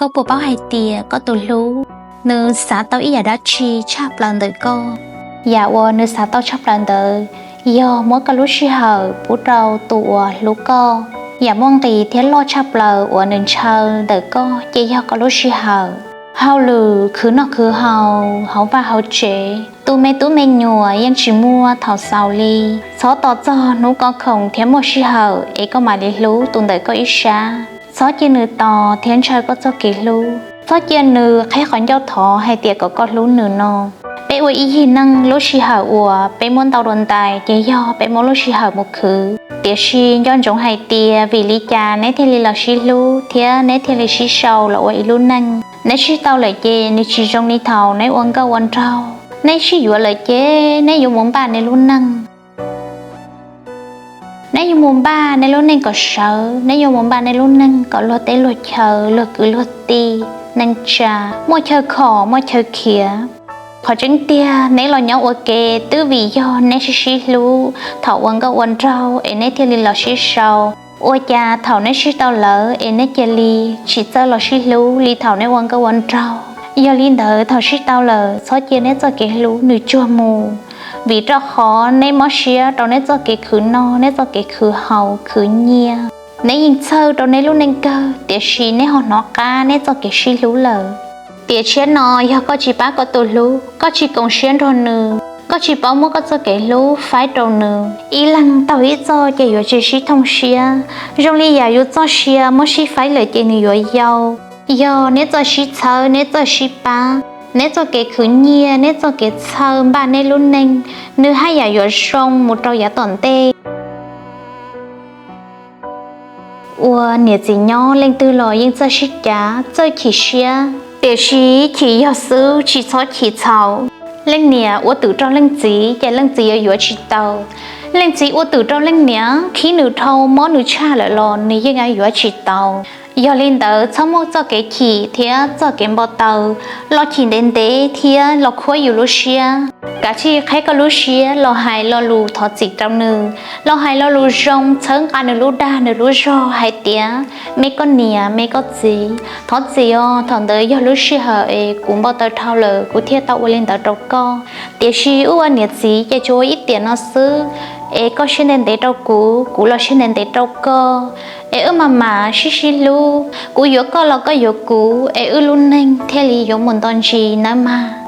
Koj puas paub hais tias koj tus hlub nws xav tau ib yam dab tsi tshaj plaws ntawm koj? Yam uas nws xav tau tshaj plaws ntawd yog muab koj lub sij hawm pub rau tus uas hlub koj. Yam muaj nqis thiab loj tshaj plaws uas nws ntshaw ntawm koj ces yog koj lub sij hawm. Hauj lwm, khwv noj khwv haus, hauv vaj hauv tsev, tu me tub me nyuam yeej tsis muaj thaum xaus li. Txhob tos txog hnub koj khoom thiab muaj sij hawm es koj mam li hlub tus ntawm koj ib sab. Txhob cia nws tos thiab ntshaw koj txoj kev hlub. Txhob cia nws qheb qhov ncauj thov hais tias kom koj hlub nws no. Peb ua ib yig neej, lub sij hawm uas peb muab ntau dua ntais ces yog peb muab lub sij hawm mus khwv. Tiam sis nco ntsoov hais tias vim li cas neb thiaj li los sib hlub thiab neb thiaj li sib sau los ua ib lub neej. Neb sib tau lawm ces nws tsis zoo li thaum neb ua nkauj ua nraug. Neb sib yuav lawm ces neb yuav mus npaj neb lub neej. Neb yuav mus npaj neb lub neej kom sawv, neb yuav mus npaj neb lub neej kom luag teb luag chaw, luag kwv luag tij, neej tsa, muaj chaw khom muaj chaw khiav. Qhov tseeb tiag neb los nyob ua ke twb vim yog neb sib sib hlub thaum ua nkauj ua nraug es neb thiaj li los sib sau. Ua cas thaum neb sib tau lawm es neb cia li tsis txawj los sib hlub li thaum neb ua nkauj ua nraug? Yog li ntawd thaum sib tau lawm txhob cia neb txoj kev hlub nws tsuag mus, vim rau qhov neb mob siab rau neb txoj kev khwv noj, neb txoj kev khwv haus khwv nyiaj. Neb yeej txhawj rau neb lub neej kawg tiam sis neb ho hnov qab neb txoj kev sib hlub lawm. Tiam tshiab no yog koj tsis pab koj tus hlub, koj tsis koom siab nrog nws, koj tsis paub muab koj txoj kev hlub faib rau nws, ib leeg taug ib txoj ces yuav tsis sib thooj siab. Zoo li yam yus txoj sia muab sib faib lawm ces nws yuav yau. Yog neb txawj sib txhawb, neb txawj sib pab, neb txoj kev khwv nyiaj, neb txoj kev txhawj npaj neb lub neej, nws haj yam yuav zoo mus rau yav tom ntej. Ua niam txiv nyob leej twg los yeej txawj sib cav, txawj chim siab, tiam sis chim yog xwb tsis txhob chim txhaum. Leej niam ua twm rau leej txiv ces leej txiv yuav yuav tsis tau. Leej txiv ua twm rau leej niam, khib nws dhau mob nws tshaj lawm los nws yeej yuav yuav tsis tau. Yog li ntawd txhob muab txoj kev chim thiab txoj kev npau taws los chim ntev ntev thiab los khuab yus lub siab. Kav tsij qheb koj lub siab los hais lo lus thov txim rau nws, los hais lo lus zoo txhawb nqa nws lub dag nws lub zog hais tias, me koj niam me koj txiv, thov txim os, thaum ntawd yog lub sij hawm es kuv npau taws dhau lawm kuv thiaj tau ua li ntawd rau koj. Tiam sis wb ua niam txiv ces tsuas ua ib tiam no xwb, es koj siab ntev ntev rau kuv, kuv los siab ntev ntev rau koj, es wb mam mam sib sib hlub, kuv yuav koj los koj yuav kuv, es wb lub neej thiaj li yuav mus nto ntsis nawb mas.